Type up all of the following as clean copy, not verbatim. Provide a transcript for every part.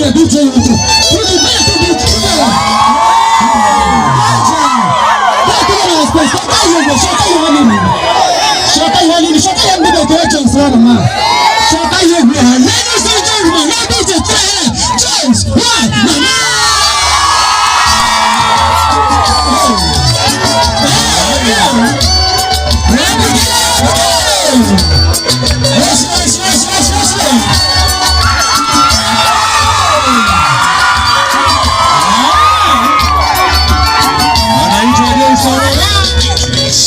ya DJ wetu. Tulifanya tu DJ. Ladies and gentlemen, let DJ James Yes, yes, yes, yes, yes, yes. Anaitwa Joyce Orora.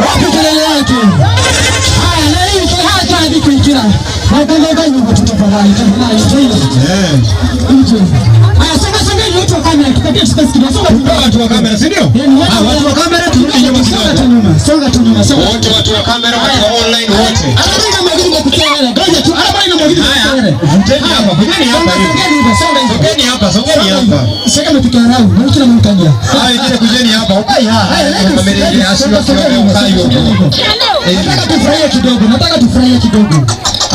Wapi kelele yake? Haya, na hii hata hadi kuingia. Na kwanza kwa tafadhali, tafadhali, tafadhali. Haya, songa songa ili watu wa kamera, tupatie space kidogo. Songa tu. Watu wa kamera, si ndio? Ah, watu wa kamera turudi nyuma Songa tu kidogo. nyuma. Songa tu nyuma. Songa. Wote watu wa kamera, watu wa online wote. Anabenga mwagidi kwa kutia hela. Ngoja tu, anabenga mwagidi kwa kutia hela. Vuteni hapa, vuteni hapa. Songeni hivyo, songa hivyo. Songeni hapa, songeni hapa. Sasa mepika rau, na kila mtu kangia. Haya, wengine kujeni hapa. Ukai Haya, hapa. Kamera ile asio ukai huko. Nataka tufurahie kidogo, nataka tufurahie kidogo.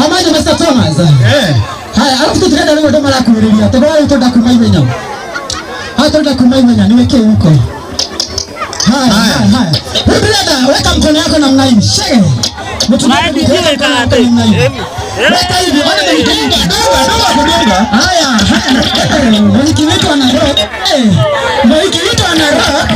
Amani Mr. Thomas. Eh. Haya, alafu tukaenda leo ndo mara kurudia. Tabara utoda kumaimenya. Hata ndo kumaimenya niwekee huko. Haya, haya, haya. Wewe brother, weka mkono yako namna hii. Shege. Weka hivi, bado ni Dunga, dunga kudunga. Haya, haya. Mwaniki wetu ana rock. Mwaniki wetu ana rock.